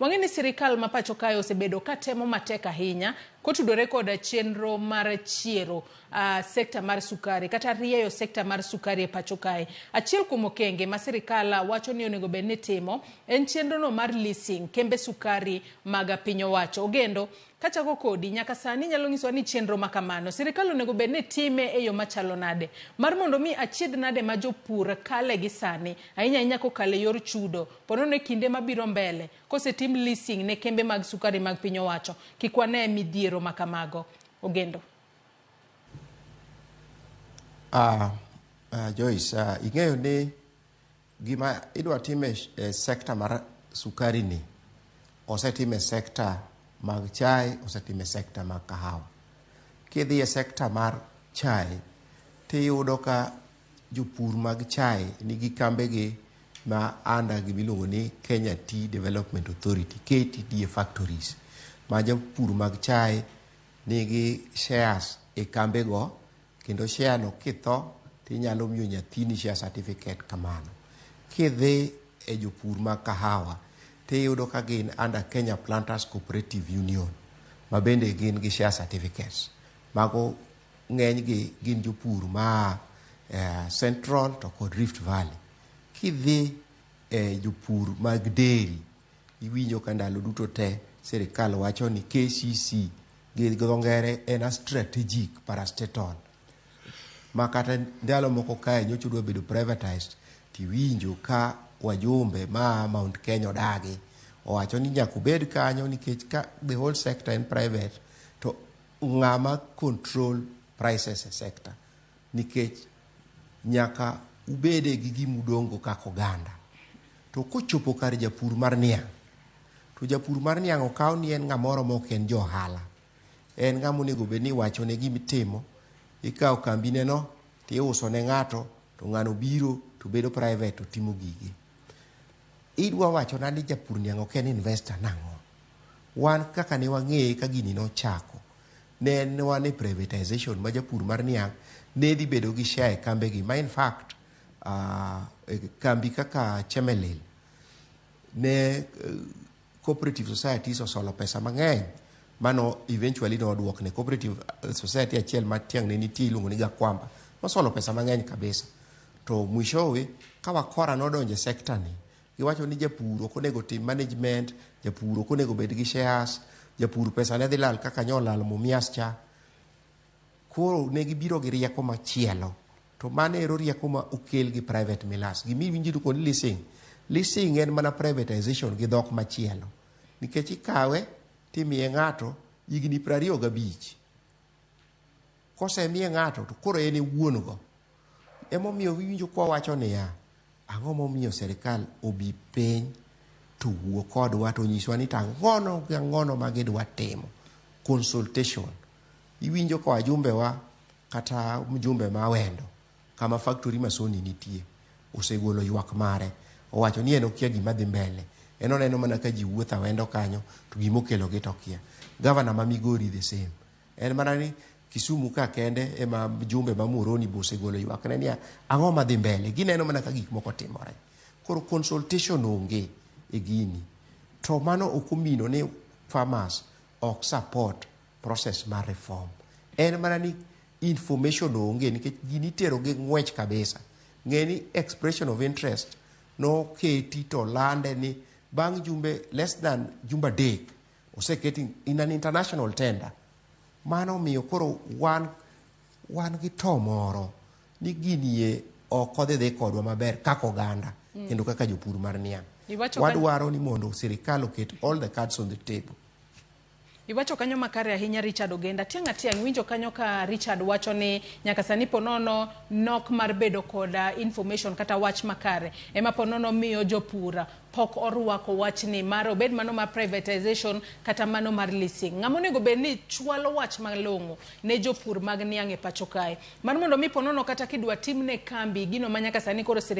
Wang'e ni sirikal ma pacho kae osebedo ka temo matek ahinya kotudore koda chenro mar chiero sekta mar sukari kata rieyo sekta mar sukari e pacho kae. Achiel kuom okenge ma sirikal wacho ni onego bed ni timo en chenro no mar leasing kembe sukari mag piny owacho. Ogendo, kachako kodi, nyaka sani inyalo nyisowa ni chenro ma kamano sirikal onego bed ni time e yo machalo nade mar mondo mi achiedh nade ma jopur kale gi sani ahinya ahinya kokalo e yor chudo ponono e kinde mabiro mbele kosetim leasing ne kembe mag sukari mag piny owacho kik wane midhiero ma kamago. Ogendo. Joyce, ing'eyo ni gima idwa tim e sekta mar sukari ni osetim e sekta mag chai, osetim e sekta mag kahawa. Kidhi e sekta mar chai tiyudo ka jopur mag chai nigi kambegi ma under gimiluongo ni Kenya Tea Development Authority, KTDA factories, ma jopur mag chai nigi shares e kambego kendo share no kitho tinyalo miyo nyathini share certificate kamano. Kidhi e jopur mag kahawa tiyudo ka gin under Kenya Planters Cooperative Union ma bende gin gi share certificates. Mago ng'enygi gin jopur maa Central to kod Rift Valley. Kidhi e jopur mag dairy iwinjo ka ndalo duto te sirikal wacho ni KCC gi dho ngere en a strategic parastatal ma kata ndalo moko kae nyocha odwa bedo privatized tiwinjo ka wajumbe ma Mount Kenya odagi owacho ni nyaka obed kanyo nikech ka the whole sector en private to ng'ama control prices e sector nikech nyaka ubede gi gimudongo kaka oganda. To kochopo kar japur mar niang', to japur mar niang' okaw ni en ng'amoro ma ok en jo ohala. En ng'ama onego bed ni iwachone gimitimo, ikawo kambine no tiuso ne ng'ato to ng'ano biro to bedo private to timo gige. Idwa wachona ni japur niang' ok en investor nang'o? Wan kaka ne wang'eye ka gini nochako, ne en wan e privatization ma japur mar niang' ne dhi bedo gi share e kambegi ma in fact kambi kaka Chemelil ne cooperative societies osolo pesa mang'eny mano eventually noduokne cooperative society achiel ma tiang' ne nitie iluongo ni Gakwamba nosolo pesa mang'eny kabisa to mwishowe ka wakora nodonjo e sekta ni giwacho ni japur ok onego tim management japur ok onego bed gi shares japur pesa ne dhi lal kaka nyolal Mumias cha koro ne gibiro gi rieko machielo to mano ero rieko ma okel gi private millers gimiwinjo iluongo ni leasing leasing en mana privatization gi dhok machielo nikech ikawe timiye ng'ato higni 25 kosemiye ng'ato to koro en e wuon go emomiyo iwinjo kwa wacho niya ang'o momiyo sirikal obi piny to wuo kodwa to nyiswa ni to ang'ono gi ang'ono ma gidwa timo consultation iwinjo ka wajumbewa kata mjumbe ma Awendo kama factory ma Sony nitie osegolo ywak mare owacho ni en okia gima dhi mbele en oneno mana ka ji wuotho Awendo kanyo to gimokelogi to okia gavana ma Migori the same en mana ni Kisumu ka kende ema mjumbe ma Muhoroni be osegolo ywak ne niya ang'o madhi mbele gineno mana ka gik moko timore koro consultation onge e gini to mano ok omino ni farmers ok support process mar reform en mana ni information onge nikech gini itero gi ng'wech kabisa ng'e ni expression of interest noketi to lande ni bang' jumbe less than jumbe 3 oseketi in an international tender mano omiyo koro wan gi to moro ni gini e ok odhi dhi kodwa maber kaka oganda kendo kaka jopur mar niang' wadwaro ni mondo sirikal oket all the cards on the table. Iwacho kanyo makare ahinya Richard Ogenda. Tiang' atiang' winjo kanyo ka Richard wacho ni nyaka sani ponono nok mar bedo koda information kata wach makare ema ponono miyo jopur pok orwako wachni mar obed mano mar privatization kata mano mar leasing. Ng'ama onego bed ni chwalo wach malong'o ne jopur mag niang' e pacho kae mar mondo mi ponono kata kidwa timne kambi gino ma nyaka sani koro sirikal